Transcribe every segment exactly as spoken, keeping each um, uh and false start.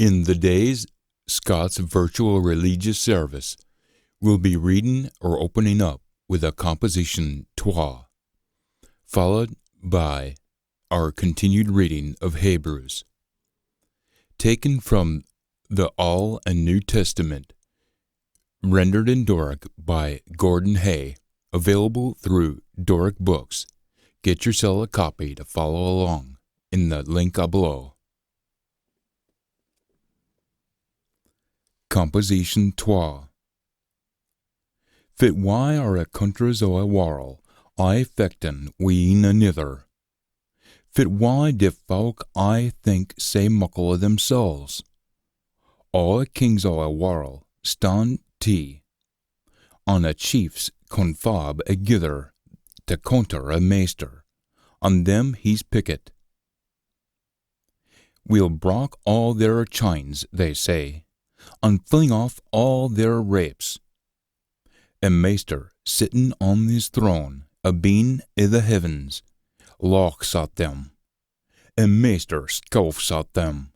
In the day's Scots virtual religious service, we'll be reading or opening up with a composition twa, followed by our continued reading of Hebrews. Taken from the Aul and New Testament, rendered in Doric by Gordon Hay, available through Doric Books. Get yoursel a copy to follow along in the link below. Composition twa. Fit wye are a countries o a warl aye fechtin wi een anither? Fit wye div fowk aye think sae muckle o themsels? Aa a kings o a warl stan tee, an a chiefs confab agither to conter a Maister, an them he's pickit. We'll brak aa their chines, they say, an fling aff aa their rapes. A Maister sittin on his throne abeen i the heavens lauchs at them. A Maister scoffs at them.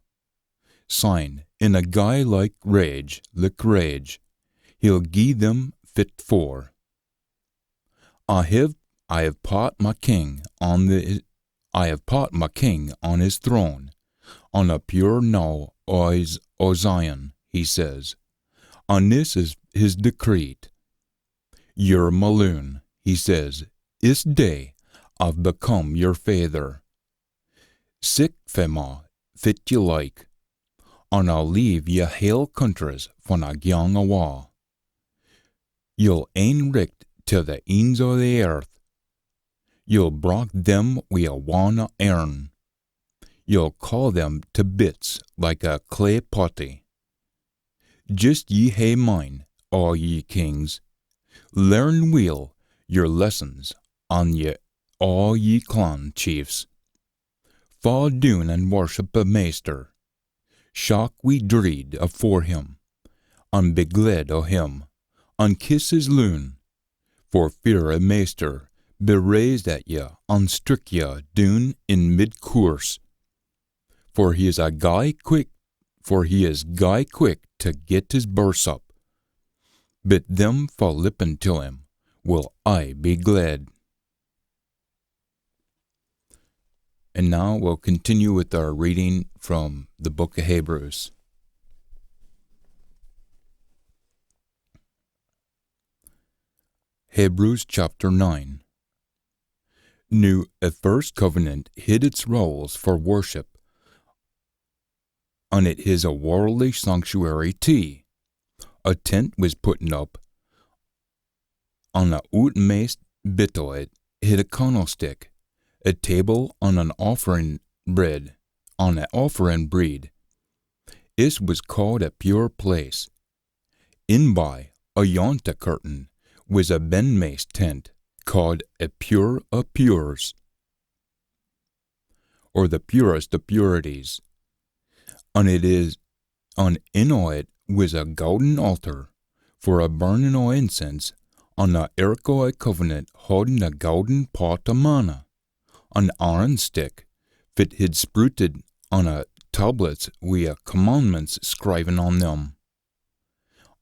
Syne, in a gey like rage, like rage, he'll gie them fit for. I have, I have pat my king on the, I have pat my king on his throne, on a pure knowe o his, o Zion, he says, an this is his decreet. You're my loon, he says, this day I've become your faither. Seek fae ma fit ye like, an I'll leave ye hale countries fan I gyang awa. Ye'll ain richt till the eens o the earth. Ye'll brak them wi a wan o airn. Ye'll caw them to bits like a clay pottie. Jist ye hae mind, aa ye kings. Learn weel your lessons, an ye, aa ye clan chiefs. Fa doon an worship a Maister. Shak wi dreed afore him, an be gled o him, an kiss his loon, for fear a Maister be raised at ye an strick ye doon in mid coorse. For he is a gey quick, for he is gey quick to get his birse up. But them fa lippen till him will aye be gled. And now we'll continue with our reading from the book of Hebrews. Hebrews chapter nine. Noo, a first covenant hid its rules for worship, and it his a worldly sanctuary tee. A tent was putten up, an a ootmaist bit o it hid a cannelstick, a table, an an offering breid, an a offering breid. Is was caaed a pure place. In by, ayont a curtain, was a benmaist tent, caaed a pure o pures, or the purest o purities. An it is, an in o it was a gowden altar for a burnin o incense, an a airk o a covenant haudin a gowden pot o manna, an Aaron stick, fit hid sprooted, an a tablets wi a commandments scriven on them.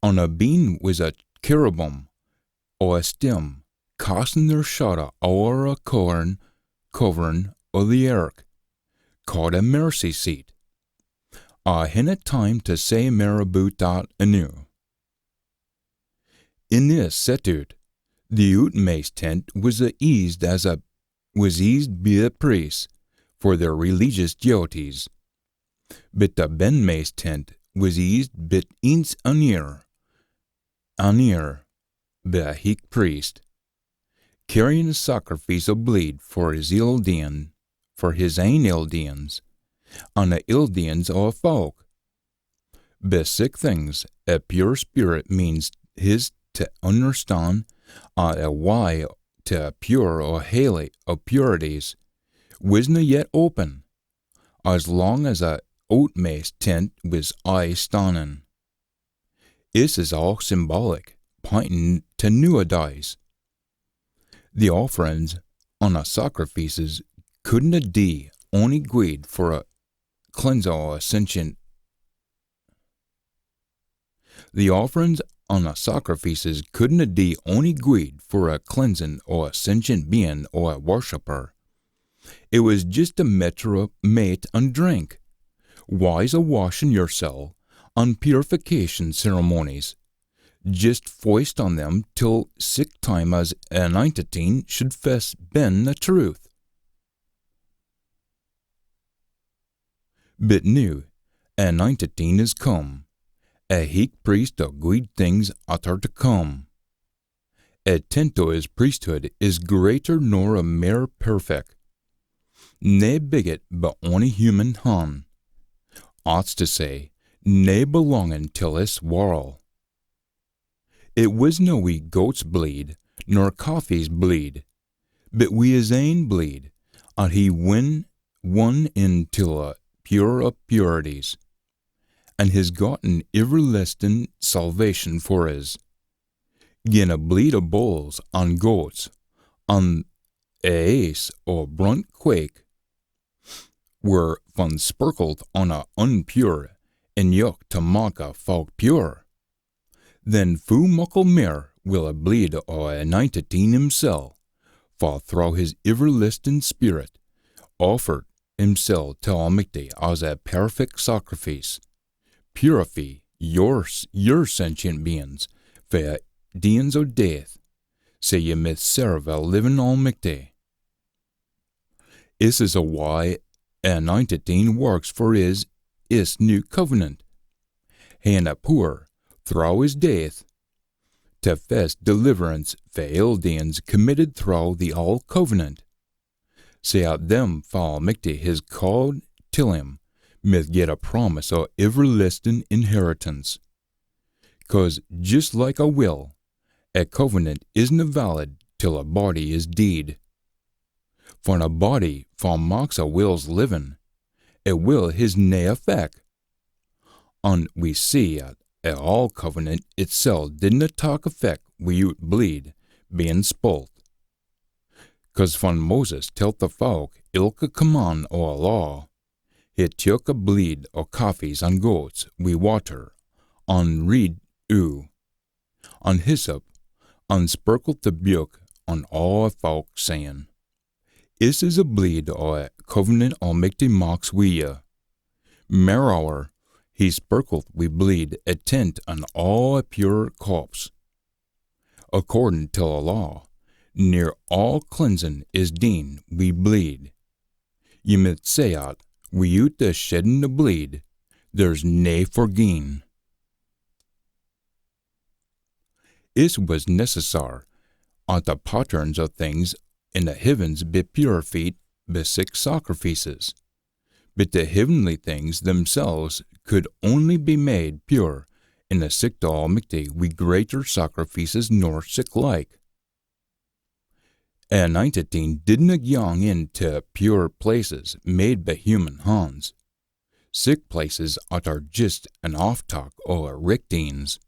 An abeen was a cherubim o a stem, castin their shadda ower a corn, coverin o the airk, caaed a mercy seat. I hinna time to say mair aboot that eenoo. In this set oot, the ootmaist tent was a eesed as a, was eesed by the priests for their religious duties. But the benmaist tent was eesed but eence an ear, an ear by a heich priest, carryin a sacrifice o bleed for his ill deein, for his ain ill deeins, an the ill deeins o a fowk. By sic things, a pure spirit means his to unnerstan, at a wye to a pure o haly o purities, wisna yet open, as lang as a ootmaist tent was aye stannin. Is is aa symbolic, pintin to nooadays. The offerins an a sacrifices couldna dee ony gweed for a cleanse o a sentient, The offerins an the sacrifices couldna dee ony gweed for a cleansin o a sentient bein o a worshipper. It wis jist a maitter o mait an drink, wyes o washin yersel, an purification ceremonies, jist foist on them till sic time as Anointit Een should fess ben the truth. But noo, Anointit Een is come, a heich priest o gweed things at are to come. A tent o his priesthood is greater nor a mair perfect, nae biggit but ony human han. At's to say, nae belongin till this warl. It wisna wi goat's bleed, nor calfie's bleed, but wi his ain bleed, at he win, won in till a pure o purities, an his gotten iverlastin salvation for us. Gin a bleed o bulls an goats, an a aise o brunt quake, were fun spirkled on a unpure, eneuch to mak a fowk pure, then foo muckle mair will a bleed o Anointit Een himsel, fa throwe his iverlastin spirit, offer himsel till Almichty as a perfect sacrifice, purify your, your sentient beins fae deeins o death, sae ye may serve a livin Almichty. Is is a wye Anointit Een works for is, is new covenant. Haein a pooer, throwe his death, to fess deliverance fae ill deeins committed throwe the auld covenant, sae at them fa Almichty his caaed till him mith get a promise o iverlastin inheritance. Cause jist like a will, a covenant isna valid till a body is deid. Fan a body fa maks a will's livin, a will his nae effect. An we see at a auld covenant itsel didna tak effect wi'oot bleed bein spult. Cause fan Moses telt the fowk ilka command o a law, he took a bleed o calfies an goats wi watter, an reid oo, an hyssop, an spirkled the beuk on aa a fowk, sayin, "Is is a bleed o a covenant Almichty maks wi ye." Mairower, he spirkled wi bleed a tent an aa a pure corps. Accordin till a law, near aa cleansin is deen wi bleed. Ye mith say at, wi'oot the sheddin o bleed, there's nae forgiein. Is wis necessar at the patterns o things in the heavens be purified be sic sacrifices. But the heavenly things themselves could only be made pure in the sicht o Almichty wi greater sacrifices nor siclike. Anointit Een didna gyang in to pure places made by human hands, sic places at are jist an aftak o a richt eens.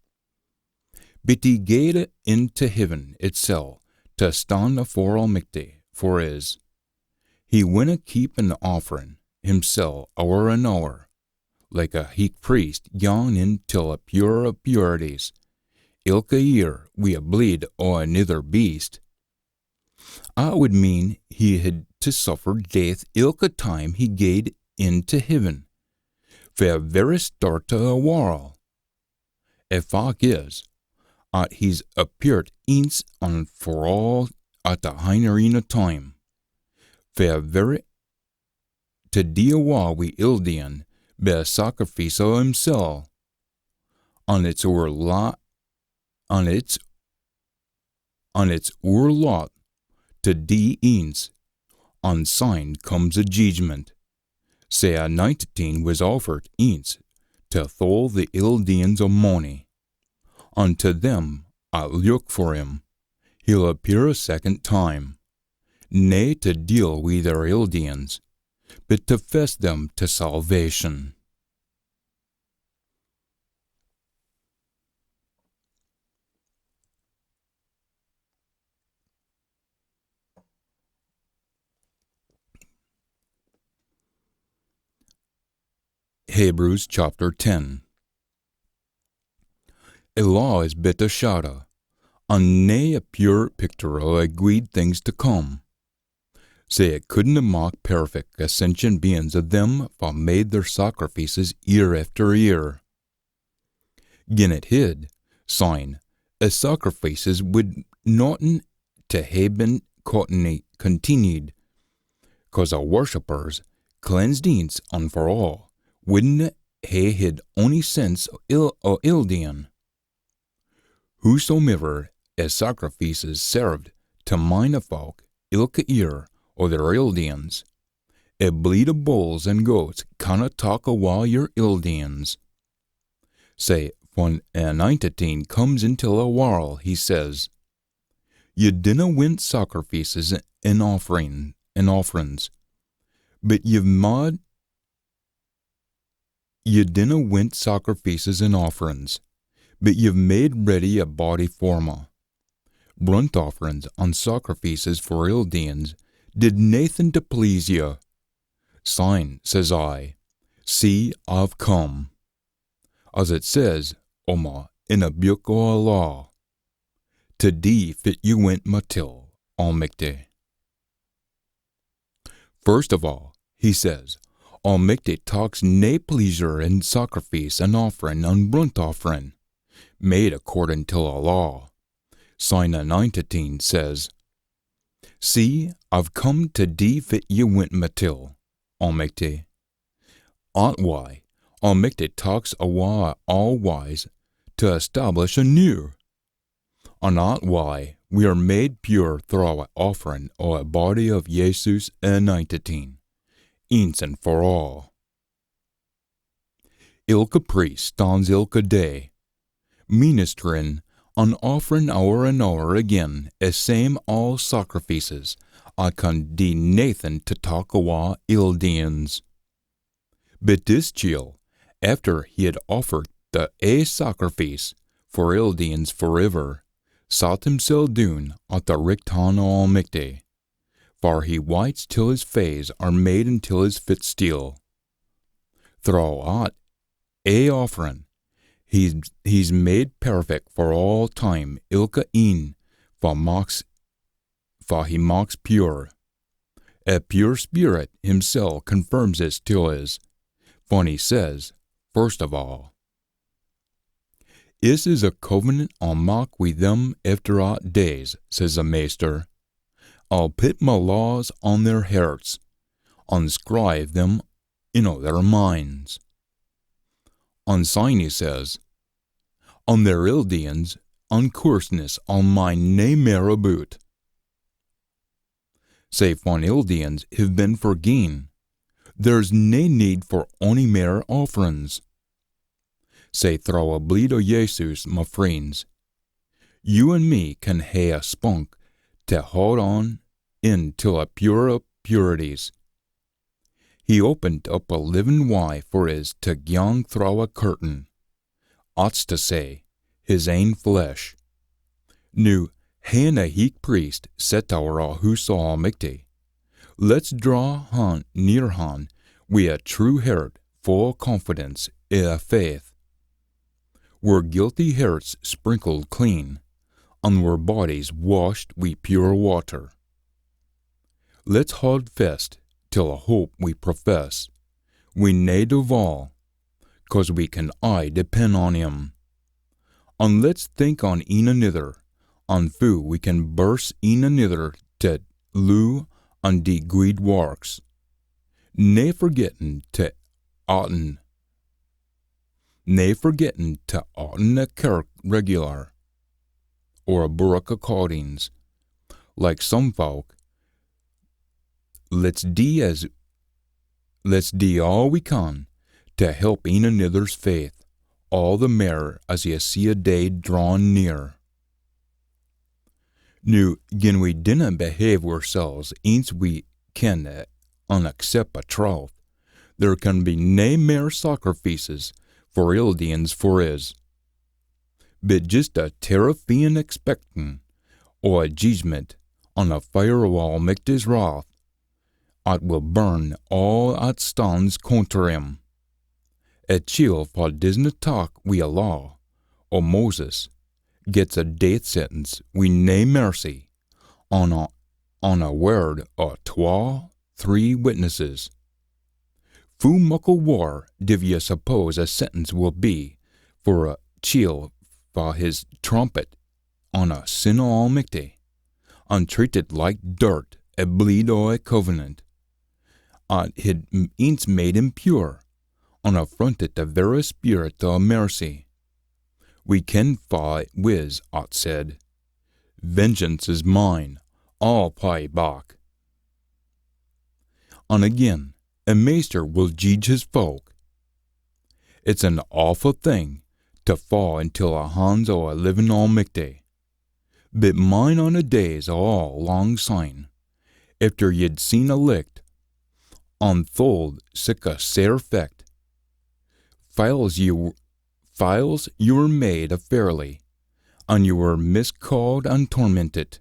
But he gaed in to heaven itsel to stan afore Almichty, for is, he winna keep an offerin himsel ower an ower, like a heich priest gaun in till a pure o purities, ilka year wi a bleed o anither beast. That wid mean he hid to suffer death ilka time he gaed in to heaven, fae a very start o a warl. A fac is, at he's appeart eence an for aa at the hinner eyn o time, fae a very to dee awa wi ill-deein be a sacrifice o himsel, an it's oor lot, an it's, an it's oor lot to dee eence, an syne comes a jeedgment. Sae Anointit Een wis offered eence to thole the ill-deeins o mony. An to them at look for him, he'll appear a second time, nae to deal wi their ill-deeins, but to fess them to salvation. Hebrews chapter ten. A law is bit a shadda, an nae a pure pictur o a gweed things to come. Sae it couldna mak perfect a sentient beings o them fa made their sacrifices ear efter ear. Gin it hid, syne, a sacrifices wid notten to hae been contini-, continued, cause a worshippers, cleansed eence an for aa, widna hae hid ony sense o ill, o ill deein. Whosomiver a sacrifices served to mind a fowk ilka ear o their ill deeins, a bleed o bulls an goats canna tak awa your ill deeins. Sae, fan a Anointit Een comes intil a warl, he says, "Ye dinna wint sacrifices an offering, an offerings, but ye've made, ye dinna wint sacrifices an offerings, but ye've made ready a body for me." Brunt offerings an sacrifices for ill deeins did naething to please ye. Syne, says I, "See, I've come," as it says o me in a beuk o a law, "to dee fit ye wint me till, Almichty." First o aa, he says, Almichty taks nae pleasure in sacrifice an offering an brunt offering, made accordin till a law. Syne Anointit Een says, "See, I've come to dee fit ye wint me till, Almichty." At why, Almichty taks awa aul wyes to establish a new. An at why we are made pure through a offering o a body o Jesus Anointit Een, eence an for aa. Ilka priest stands ilka day, ministering an offering ower an ower again a same aul sacrifices, at can dee naething to tak awa ill deeins. But this chiel, efter he had offered the ae sacrifice for ill deeins for ever, sat himsel doon at the richt han o Almichty, far he wytes till his faes are made until his fit steel. Throw at ae offering, he's, he's made perfect for aa time ilka een fa maks, fa he maks pure. A pure spirit himsel confirms this till us, fan he says, first o aa, "Is is a covenant I'll mak wi them efter at days," says the Maister. "I'll pit my laws on their herts, an scrive them in o their minds." An syne he says, "An their ill deeins an coorseness I'll mind nae mair aboot." Sae fan ill deeins hiv been forgien, there's nae need for ony mair offerins. Sae throw a bleed o Jesus, ma freens, you an me can hae a spunk tae haud on in till a pure o purities. He opened up a livin wye for us tae gyang throw a curtain, at's tae say, his ain flesh. Noo, haein a heich priest set ower a hoose o Almichty, let's draw han, near han, wi a true hert full o confidence i a faith, wir guilty herts sprinkled clean, an wir bodies washed wi pure water. Let's haud fest till a hope we profess, wi nae devaal, cause we can aye depend on him. An let's think on een anither, an foo we can burst een anither tae loo an dee gweed warks, nae forgettin tae atten, nae forgettin tae atten a kirk regular, or a burrock o cordings, like some fowk. Let's dee as, let's dee aa we can tae help een anither's faith, aa the mair as ye see a day drawin near. Noo, gin we dinna behave wirsels eence we ken it an accept a troth, there can be nae mair sacrifices for ill deeins for us, but jist a terrifyin expectin o a jeedgment an a fire o Almichty's wrath, at will burn aa at stands conter him. A chiel fa disna tak wi a law, o Moses gets a death sentence wi nae mercy on a, on a word o twa, three witnesses. Foo muckle waur div ye suppose a sentence will be for a chiel fa his trumpet on a sin o Almichty, an treated like dirt a bleed o a covenant, at hid m-, eence made impure, an affronted the very spirit o mercy? We ken fa it wis at said, "Vengeance is mine, I'll pay back." An again, a Maister will jeedge his folk. It's an awfu thing to fa intil a hands o a livin Almichty. But mind on a days o aul lang syne, efter ye'd seen a licht, an tholed sic a sair fecht, files ye w-, files ye were made a fairly, an ye were miscawed an tormented,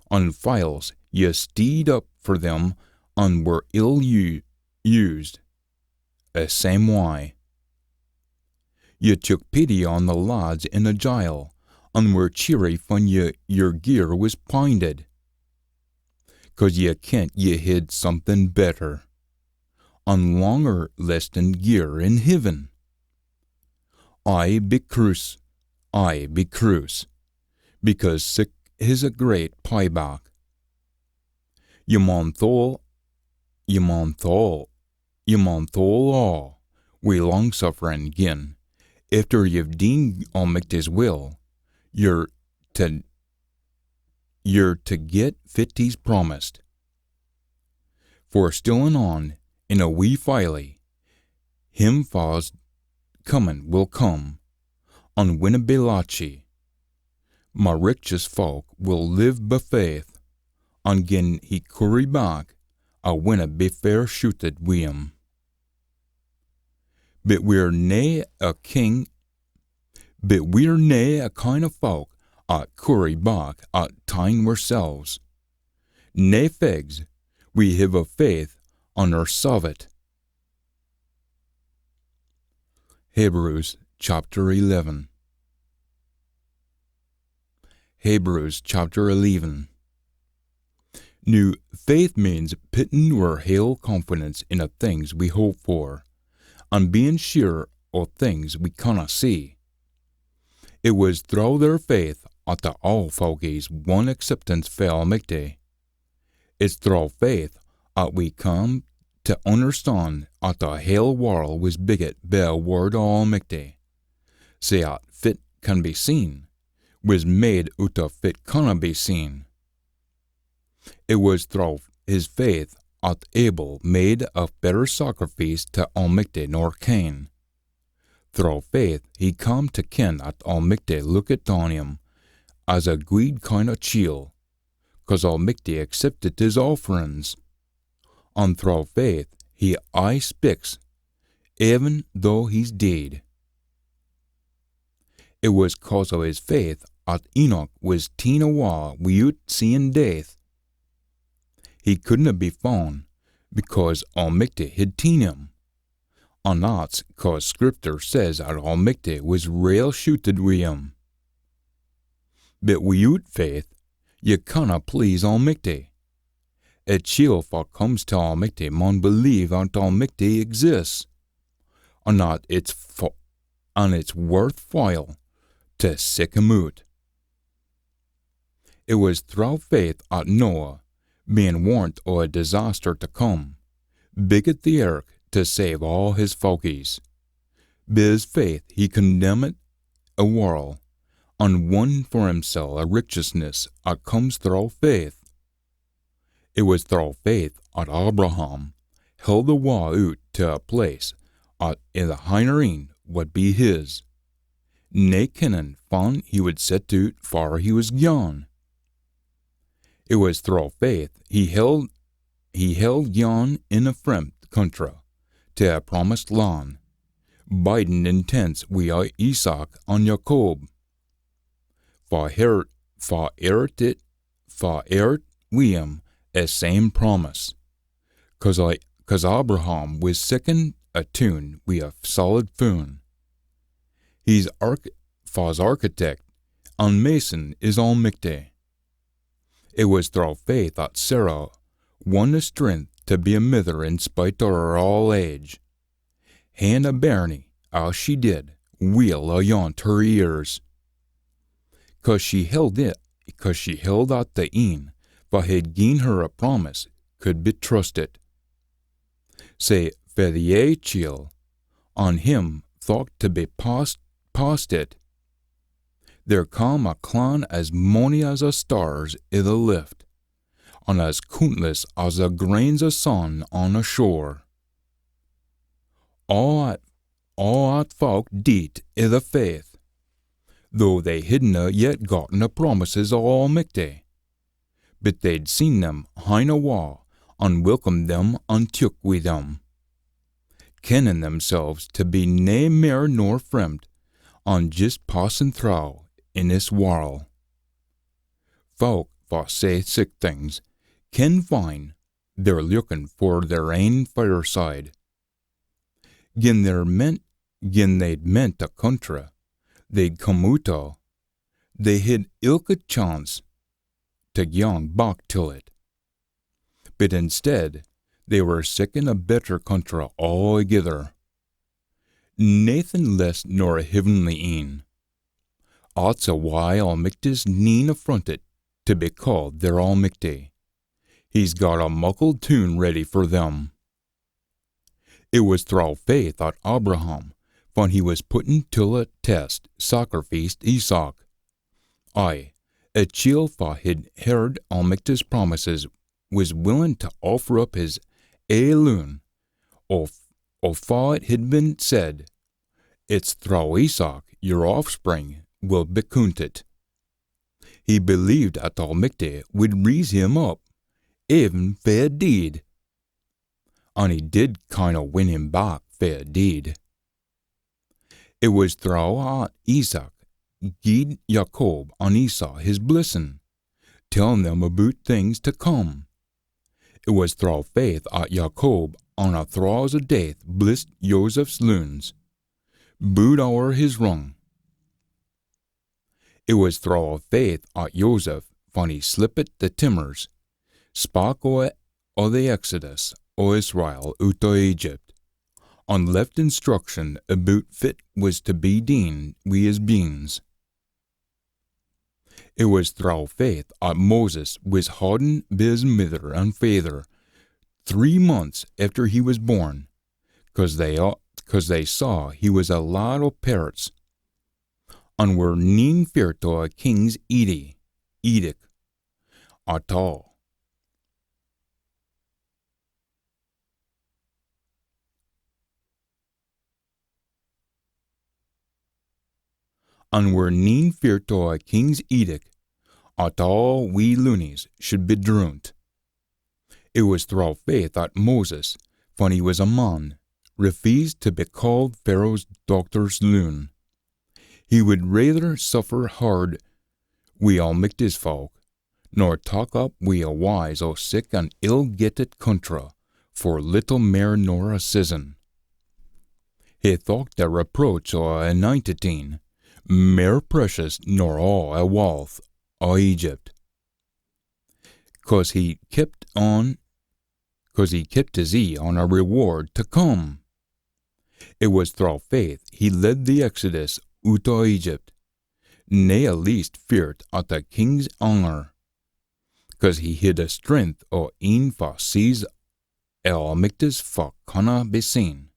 an files ye steed up for them an were ill u-, used a same wye. Ye took pity on the lads in a jile, an were cheery fan ye, yer gear wis pinded, cause ye kent ye hid something better, an longer lestin gear in heaven. Aye be croose, aye be croose, because sic is a great payback. Ye maun thole, ye maun thole, ye maun thole aa, wi long-sufferin gin, efter ye've deen Almichty's will, ye're to, ye're to get fit he's promised. For still an on, in a wee filie, him fa's comin will come, an winna be latchy. My richteous folk will live by faith, an gin he coorie back, I winna be fair shooted wi him. But we're nae a king, but we're nae a kind o folk at coorie back at tyne wersels. Nae fegs, we hiv a faith an are saved. Hebrews chapter eleven. Hebrews chapter eleven. Noo, faith means pittin oor hale confidence in a things we hope for, an bein sure o things we canna see. It wis throwe their faith at the aul folkies won acceptance fae Almichty. It's throwe faith at we come to unnerstan at the hale warl wis biggit by a word o Almichty, sae at fit can be seen wis made oot o fit canna be seen. It wis throwe his faith at Abel made a better sacrifice to Almichty nor Cain. Throwe faith he come to ken at Almichty lookit on him as a gweed kind o chiel, cause Almichty accepted his offerins. An throwe faith he aye spiks, even though he's deid. It wis cause o his faith at Enoch wis teen awa wi'oot seein death. He couldna be fun, because Almichty hid teen him. An that's cause Scriptur says at Almichty wis rael shooted wi him. But wi'oot faith, ye canna please Almichty. A chiel fa comes to Almichty maun believe at Almichty exists, an that it's fo-, an it's worthwhile to seek him oot. It wis throwe faith at Noah, bein warnt o a disaster to come, biggit the ark to save aa his folkies. Bi his faith he condemnit a warl, an won for himsel a richteousness at comes throwe faith. It wis throwe faith at Abraham held awa oot to a place at i the hinnereyn wad be his, nae kennin fan he wad set oot far he wis gaun. It wis throwe faith he held, he held gaun in a fremd country to a promised lan, bidin in tents wi Isaac an Jacob. Fa heir, fa heirit it, fa heirit wi him a same promise, cause I, cause Abraham wis seekin a toon wi a solid foon. He's ark-, fa's architect an mason is Almichty. It wis throwe faith at Sarah won the strength tae be a mither in spite o her aul age, haein a bairnie, as she did, weel ayont her years. Cause she held it, cause she held at the een fa hid gien her a promise could be trusted. Sae, fae the ae chiel, an him thocht tae be past, past it, there cam a clan as mony as a stars i the lift, an as coontless as a grains o san on a shore. Aa at, aa at folk deet i the faith, though they hidna yet gotten a promises o Almichty. But they'd seen them hine awa, an welcomed them an took wi them, kennin themsels tae be nae mair nor fremt, an jist passin throwe in this warl. Folk fa say sic things ken fine they're lookin for their ain fireside. Gin they're meant, gin they'd meant a country they'd come oot o, they hid ilka chance tae gyang back till it. But instead, they were seekin a better country aathegither. Naething less nor a heavenly een. At's a why Almichty's neen affrontit tae be caaed their Almichty. He's got a muckle toon ready for them. It wis throwe faith at Abraham, fan he wis pitten till a test, sacrificed Isaac. Aye, a chiel fa hid heard Almichty's promises wis willin tae offer up his ae loon, o, o fa it hid been said, "It's throwe Isaac your offspring will be coontit." He believed at Almichty wid raise him up, even fae deid. An he did kind o win him back fae deid. It wis throwe at Isaac gied Jacob an Esau his blessin, tellin them aboot things tae come. It wis throwe faith at Jacob on a thraws o death blessed Joseph's loons, booed ower his rung. It wis throwe faith at Joseph, fan he slippit the timmers, spak o it o the exodus o Israel oot o Egypt, an left instruction aboot fit wis tae be deen wi his beens. It wis throwe faith at Moses wis hodden bi his mither an faither three months efter he wis born, cause they, cause they saw he wis a lad o pairts, an were neen feart o a king's eedi-, edict at aa. An were neen feart o a king's edict at aa wee loonies should be droont. It wis throwe faith at Moses, fan he wis a man, refeesed tae be caaed Pharaoh's dochter's loon. He wid raither suffer hard wi Almichty's folk, nor tak up wi a wyes o sic an ill-gettit contra for little mair nor a season. He thocht the reproach o a Anointit Een mair precious nor aa a walth o Egypt, cause he kept on, cause he kept his ee on a reward tae come. It wis throwe faith he led the exodus oot o Egypt, nae a least feart at the king's anger, cause he hid a strength o een fa sees Almichty's fa canna be seen.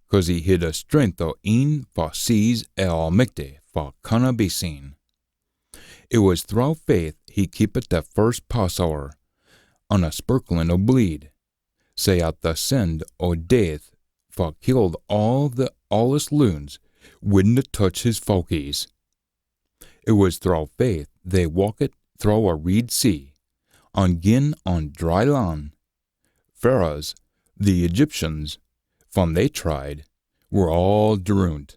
Cause he hid a strength o een fa sees Almichty fa canna be seen. It wis throwe faith he keepit the first Passower, an a spirklin o bleed, sae at the send o death fa killed aa the aulest loons widna touch his folkies. It wis throwe faith they walkit throwe a Reed Sea, an gin on dry lan, fera's the Egyptians, fan they tried, were aa droont.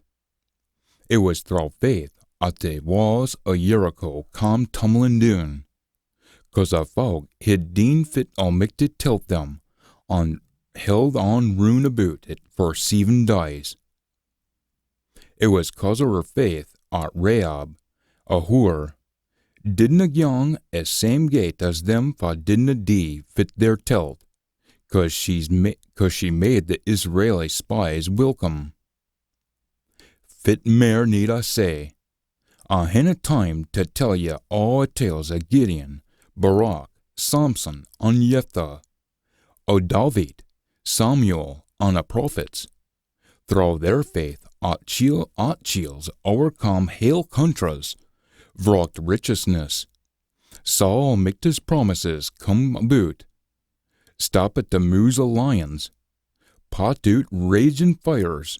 It wis throwe faith at the waas o Jericho cam tumblin doon, cause a folk hid deen fit Almichty telt them, an held on roon aboot it for seven days. It wis cause o her faith at Rahab, a whore, didna gang a same gait as them fa didna dee fit they're telt, cause she's ma-, cause she made the Israeli spies welcome. Fit mair need I say? I hinna time tae tell ye aa the tales o Gideon, Barak, Samson, an Jephthah, o David, Samuel, an the prophets. Throwe their faith, at chiel, at chiels owercome hale countries, vrocht richteousness, saw Almichty's promises come aboot, stoppit the moos o lions, pat oot ragin fires,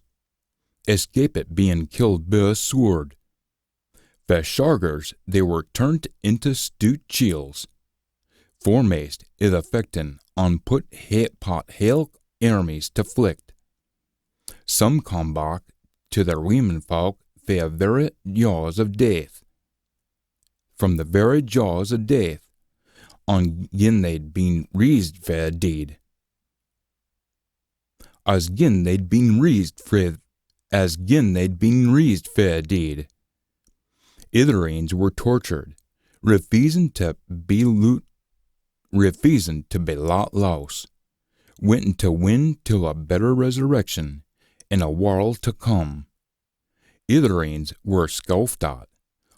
escapit bein killed bi a sword. Fae shargers they were turnt intae stoot chiels, foremaist i the fechtin, an put ha-, pat hale airmies tae flicht. Some come back tae their weemenfowk fae a verra jaws o death, from the verra jaws o death, an gin they'd been reesed fae a deed. As gin they'd been reesed fae, as gin they'd been reesed fae a deed. Ither eens were tortured, refusin tae be loot, refusin tae be lat lowse, wintin tae win till a better resurrection in a warl tae come. Ither eens were scoffed at,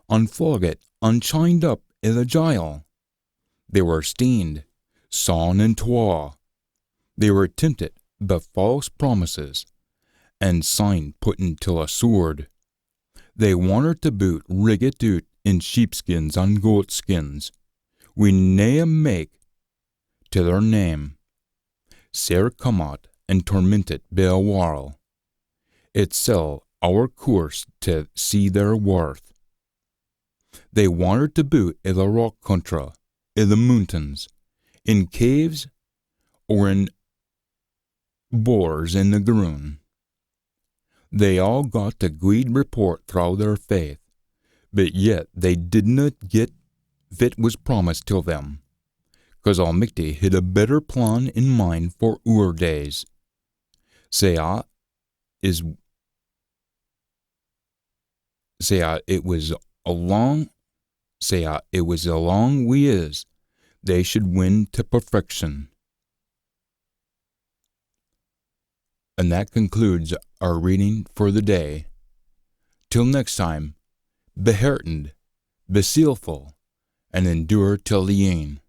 an floggit, an chined up i the jile. They were steened, sawn in twa. They were temptit bi false promises, an syne pitten till a sword. They wannert aboot riggit oot in sheepskins an goatskins, wi nae maik tae their name, sair come at an tormentit bi a warl. It's sel ower coorse tae see their worth. They wannert aboot i the rock country, i the moontains, in caves, or in bores in the groon. They aa got a gweed report throwe their faith, but yet they didna get fit wis promised till them, cause Almichty hid a better plan in mind for oor days. Sae at is, sae at it wis a lang, sae at it wis a lang wi is they should win tae perfection. And that concludes our reading for the day. Till next time, be heartened, be zealful, and endure till the end.